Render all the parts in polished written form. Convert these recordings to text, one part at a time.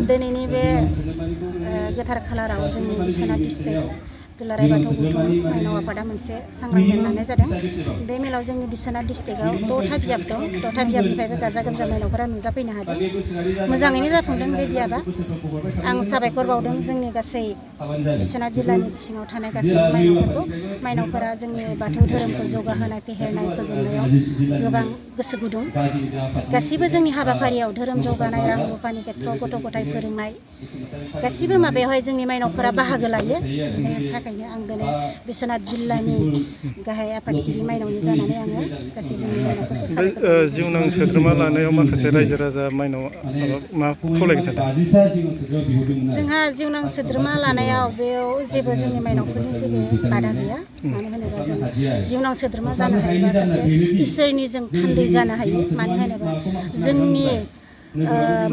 दिनैनि बे गोथार खालाराव जोंनि बिश्वनाथ डिस्ट्रिक्ट दुलाराय बाथौ गौथुम माइनाव आफादा मोनसे सांग्रां मेल लानाय जादों। बे मेलाव जोंनि बिश्वनाथ डिस्ट्रिक्टआव 6था बिजाब दं। 6था बिजाबनिफ्रायबो गाजा गोमजा माइनावफोरा नुजाफैनो हादों। मोजाङैनो जाफुंदों बे बिजाबा। आं साबायखर बावदों जोंनि गासै बिश्वनाथ जिल्लानि सिङाव थानाय गासैबो माइनावफोरा जोंनि बाथौ धोरोमखौ जौगाहोनाय फेहेरनाय फोगोमनायाव गोबां गोसो गुदुं। गासिबो जोंनि हाबाफारियाव धोरोम जौगानाय रां रुफानि खेथ्रआव गथ' गथाय फोरोंनाय गासिबो माबायावहाय जोंनि माइनावफोरा बाहागो लायो। बेनि थाखायनो आं दिनै बिश्वनाथ जिल्लानि गाहाय आफादगिरि माइनावनि जानानै आङो गासै जोंनि माइनावफोरखौ साबायखर जिउनां सोद्रोमा लानायाव माखासे रायजो राजा माइनाव मा खावलायनो सानदों? जोंहा जिउनां सोद्रोमा लानायाव बेयाव जेबो जोंनि माइनावफोरनि जेबो बादा गैया। मानो होनोबा जों जिउनां सोद्रोमा जानो हायोबा सासे इसोरनि जों थान्दै जानो हायो। मानो होनोबा जोंनि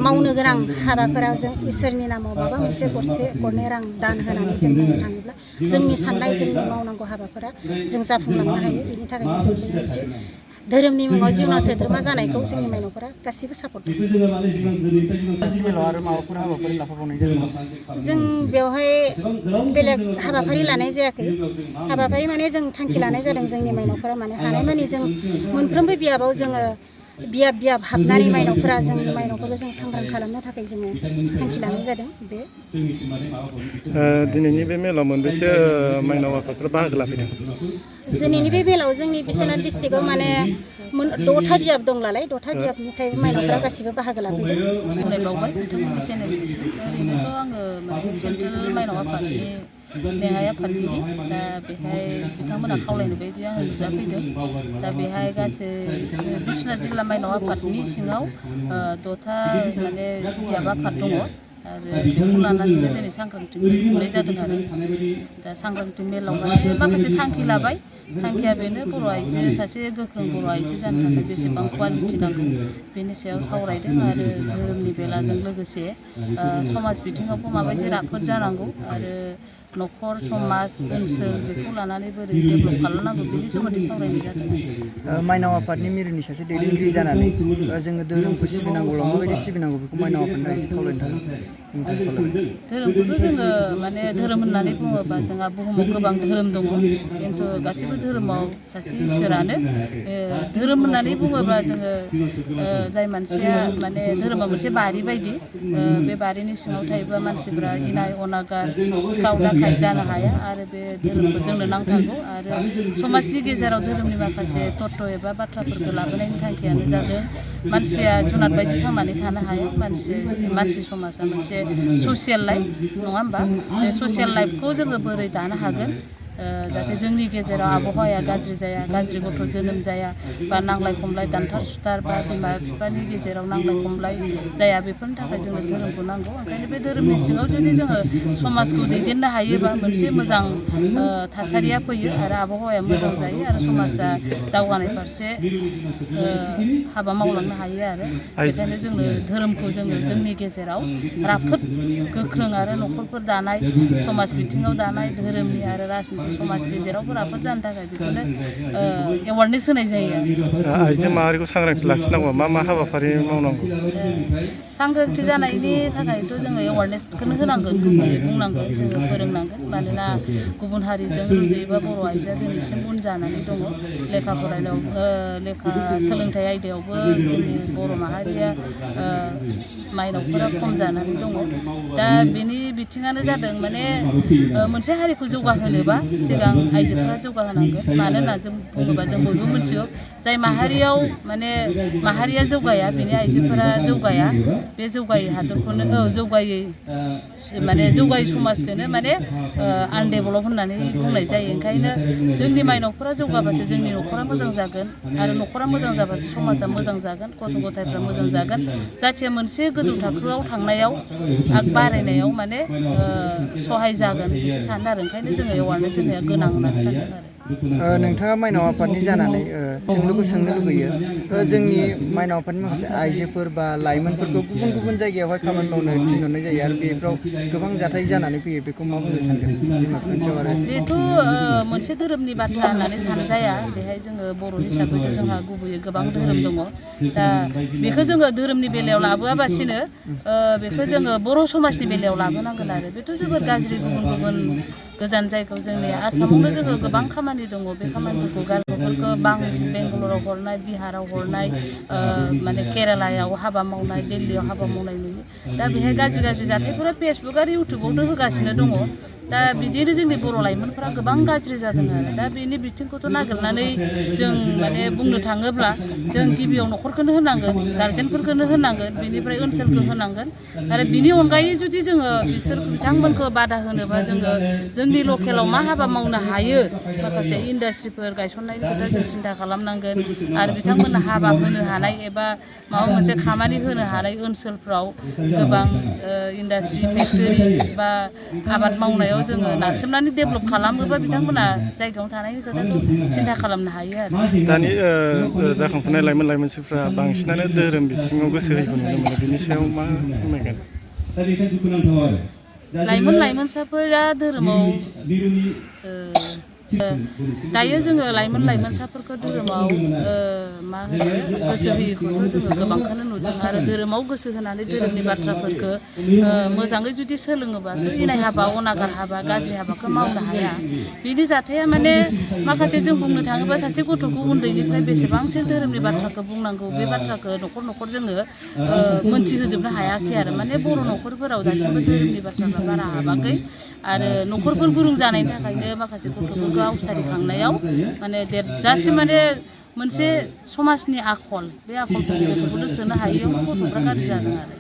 मावनो गोनां हाबाफोराव जों इसोरनि नामाव माबा मोनसे गरसे गरनै रां दान होनानै जों मावनो थाङोब्ला जोंनि साननाय जोंनि मावनांगौ हाबाफोरा जों जाफुंलांनो हायो। बेनि थाखायनो जों बे धोरोमनि मुङाव जिउनां सोद्रोमा जानायखौ जोंनि माइनावफोरा गासिबो सापर्ट जों बेवहाय बेलेग हाबाफारि लानाय जायाखै। हाबाफारि माने जों थांखि लानाय जादों जोंनि माइनावफोरा माने हानायमानि जों मोनफ्रोमबो बियाबाव जोङो बियाब हाबनानै माइनावफोरखौ जों सांग्रां खालामनो थाखाय जोङो थांखि लानाय जादों। बे दिनैनि बे मेलाव मोनबेसे माइनाव आफादफोरा बाहागो लाफैदों? दिनैनि बे मेलाव जोंनि बिश्वनाथ डिस्ट्रिक्टआव माने 6था बिजाब दं नालाय 6था बिजाबनिफ्राय माइनावफोरा गासिबो बाहागो लाफैदों। बुंलायबावबाय नोंथांमोननि चेनेलनिसिम ओरैनोथ' आङो माने सेन्ट्रेल माइनाव आफादनि लेङाइ आफादगिरि। दा बेहाय बिथांमोना खावलायनाय बायदि आङो नुजाफैदों। दा बेहाय गासै बिश्वनाथ जिल्ला माइनाव आफादनि सिङाव 6था माने बिजाब आफाद दङ। आरो बेखौ लानानैनो दिनै सांग्रांथि खुंनाय जादों आरो दा सांग्रांथि मेलाव माने माखासे थांखि लाबाय। थांखिया बेनो बर' आइजो सासे गोख्रों बर' आइजो जानो थाखाय बेसेबां कुवालिटि नांगौ बेनि सायाव सावरायदों। आरो धोरोमनि बेलाजों लोगोसे समाज बिथिङावबो माबायदि राफोद जानांगौ आरो न'खर समाज ओनसोल बेखौ लानानै बोरै डेभेलप खालामनांगौ बेनि सोमोन्दै सावरायनाय जादों। माइनाव आफादनि मिरुनि सासे दैदेनगिरि जानानै जोङो धोरोमखौ सिबिनांगौल' माबायदि सिबिनांगौ बेखौ माइनाव आफादनो एसे खावलायनो धोरोमखौथ' जोङो माने धोरोम होननानै बुङोबा जोंहा बुहुमाव गोबां धोरोम दङ। खिन्थु गासैबो धोरोमाव सासे इसोरानो धोरोम होननानै बुङोबा जोङो जाय मानसिया माने धोरोमा मोनसे बारि बायदि बे बारिनि सिङाव थायोबा मानसिफ्रा इनाय अनागार सिखाव दाखायत जानो हाया। आरो बे धोरोमखौ जोंनो नांथारगौ। आरो समाजनि गेजेराव धोरोमनि माखासे तत्व एबा बाथ्राफोरखौ लाबोनायनि थांखियानो जादों मानसिया जुनाद बायदि थांनानै थानो हाया। मानसि समाजा मोनसे ससियेल लाइफ नङा होमबा? बे ससियेल लाइफखौ जोङो बोरै दानो हागोन जाहाथे जोंनि गेजेराव आबहावाया गाज्रि जाया, गाज्रि गथ' जोनोम जाया बा नांलाय खमलाय दानथार सुथार बा बिमा बिफानि गेजेराव नांलाय खमलाय जाया बेफोरनि थाखाय जोंनो धोरोमखौ नांगौ। ओंखायनो बे धोरोमनि सिङाव जुदि जोङो समाजखौ दैदेननो हायोबा मोनसे मोजां थासारिया फैयो आरो आबहावाया मोजां जायो आरो समाजा दावगानाय फारसे हाबा मावलांनो हायो। आरो बेखायनो जोंनो धोरोमखौ जोङो जोंनि गेजेराव राफोद गोख्रों आरो न'खरफोर दानाय समाज बिथिङाव दानाय धोरोमनि आरो राजनिथि समाज गेजेरावबो राफोद जानो थाखाय बेखौनो एवारनेस होनाय जायो। आइजो माहारिखौ सांग्रांथि लाखिनांगौ मा हाबाफारि मावनांगौ? सांग्रांथि जानायनि थाखायथ' जोङो एवारनेसखौनो होनांगोन, गुबैयै बुंनांगोन, जोङो फोरोंनांगोन। मानोना गुबुन हारिजों रुजुयोबा बर' आइजोआ दिनैसिम उन जानानै दङ। लेखा फरायनायाव लेखा सोलोंथाइ आयदायावबो जोंनि बर' माहारिया माइनावफोरा खम जानानै दङ। दा बेनि बिथिङानो जादों माने मोनसे हारिखौ जौगाहोनोबा सिगां आइजोफोरा जौगाहोनांगोन। मानो होनना जों बुङोबा जों बयबो मिथिगौ जाय माहारियाव माने माहारिया जौगाया बेनि आइजोफोरा जौगाया। बे जौगायै हादरखौनो जौगायै समाजखौनो माने आनडेभेलप होननानै बुंनाय जायो। ओंखायनो जोंनि माइनावफोरा जौगाबासो जोंनि न'खरा मोजां जागोन आरो न'खरा मोजां जाबासो समाजा मोजां जागोन, गथ' गथायफ्रा मोजां जागोन। जाहाथे मोनसे गोजौ थाखोआव थांनायाव बारायनायाव माने सहाय जागोन सानो आरो ओंखायनो जोङो एवारनेस होनाया गोनां होननानै सानदों आरो नोंथाङा माइनाव आफादनि जानानै सोंलुखौ सोंनो लुगैयो जोंनि माइनाव आफादनि माखासे आइजोफोर बा लाइमोनफोरखौ गुबुन गुबुन जायगायावहाय खामानि मावनो थिनहरनाय जायो आरो बेफ्राव गोबां जाथाय जानानै फैयो बेखौ मा बुंनो सानगोन बिमा बिफानि सायाव आरो बेथ' मोनसे धोरोमनि बाथ्रा होननानै सानजाया बेहाय जोङो बर' हिसाबैथ' जोंहा गुबैयै गोबां धोरोम दङ दा बेखौ जोङो धोरोमनि बेलायाव लाबोआबासिनो बेखौ जोङो बर' समाजनि बेलायाव लाबोनांगोन आरो बेथ' जोबोर गाज्रि गुबुन गुबुन गोजान जायगायाव जोंनि आसामावनो जोङो गोबां खामानि दङ बे खामानिफोरखौ गथ'फोरखौ बेंगालराव हरनाय बिहाराव हरनाय माने केरालायाव हाबा मावनाय दिल्लीयाव हाबा मावनाय नुयो दा बेहाय गाज्रि गाज्रि जाथायफोरा फेसबुक आरो इउटुबावथ' होगासिनो दङ दा बिदिनो जोंनि बर' लाइमोनफोरा गोबां गाज्रि जादों आरो दा बेनि बिथिंखौथ' नागिरनानै जों माने बुंनो थाङोब्ला जों गिबियाव न'खरखौनो होनांगोन गारजेनफोरखौनो होनांगोन बेनिफ्राय ओनसोलखौ होनांगोन आरो बिनि अनगायै जुदि जोङो बिथांमोनखौ बादा होनोबा जोङो जोंनि लकेलाव मा हाबा मावनो हायो माखासे इन्डास्ट्रिफोर गायसननायनि खोथा जों सिन्था खालामनांगोन आरो बिथांमोननो हाबा होनो हानाय एबा माबा मोनसे खामानि होनो हानाय ओनसोलफ्राव गोबां इन्डास्ट्रि फेक्टरि बा आबाद मावनायाव जोङो नारसिननानै डेभेलप खालामोबा बिथांमोना जायगायावनो थानायनि खोथाखौ सिन्था खालामनो हायो आरो दानि जाखांफुनाय लाइमोनसिफ्रा बांसिनानो धोरोम बिथिङाव गोसो होयैखौ नुनो मोनो बिनि सायाव मा फोरमायगोन लाइमोनसाफोरा धोरोमाव दायो जोङो लाइमोनसाफोरखौ धोरोमाव मा होनो गोसो होयैखौथ' जोङो गोबांखौनो नुदों आरो धोरोमाव गोसो होनानै धोरोमनि बाथ्राफोरखौ मोजाङै जुदि सोलोङोबाथ' इनाय हाबा अनागार हाबा गाज्रि हाबाखौ मावनो हाया बिनि जाथाया माने माखासे जों बुंनो थाङोबा सासे गथ'खौ उन्दैनिफ्राय बेसेबांसिम धोरोमनि बाथ्राखौ बुंनांगौ बे बाथ्राखौ न'खर न'खर जोङो मोनथिहोजोबनो हायाखै आरो माने बर' न'खरफोराव दासिमबो धोरोमनि बाथ्राफ्रा बारा हाबाखै आरो न'खरफोर गुरुं जानायनि थाखायनो माखासे गथ'फोरखौ आवसारिखांनायाव माने देरजासिम माने मोनसे समाजनि आखल बे आखलखौ गथ'फोरनो सोनो हायैयाव गथ'फ्रा गाज्रि जादों आरो